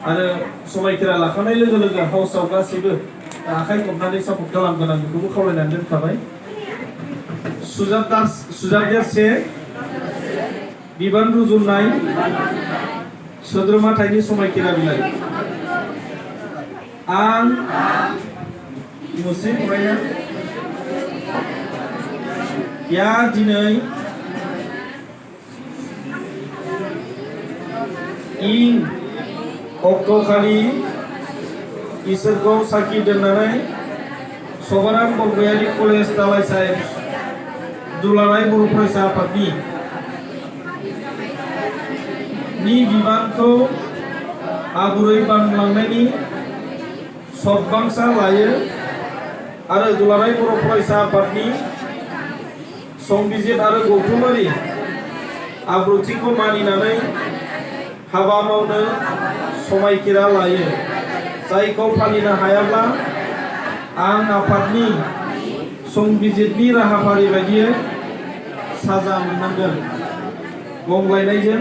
आरो समायखिरा लाखानाय लोगो लोगो हाउसआव गासैबो आखाइ खबनानै सापर्ट खालामगोन आं बेखौबो खावलायनानै दोनखाबाय। सुजाबदेरसे बिबान रुजुननाय सोद्रोमाथाइनि समायखिरा बिलाइ। आं मुस्रि फरायना दिनै इं अक्ट'खालि इसोरखौ साखि दोननानै सभाराम बरगयारि कलेज दालाइ साहेब दुलाराय बर' फरायसा आफादनि बिबानखौ आगुरै बानलांनायनि सतबांसा लायो आरो दुलाराय बर' फरायसा आफादनि संबिजिर आरो गौथुमारि आब्रुथिखौ मानिनानै हाबा मावनो समायखिरा लायो। जायखौ फालिनो हायाब्ला आं आफादनि संबिजिरनि राहाफारि बायदियै साजा मोननांगोन। गंग्लायनायजों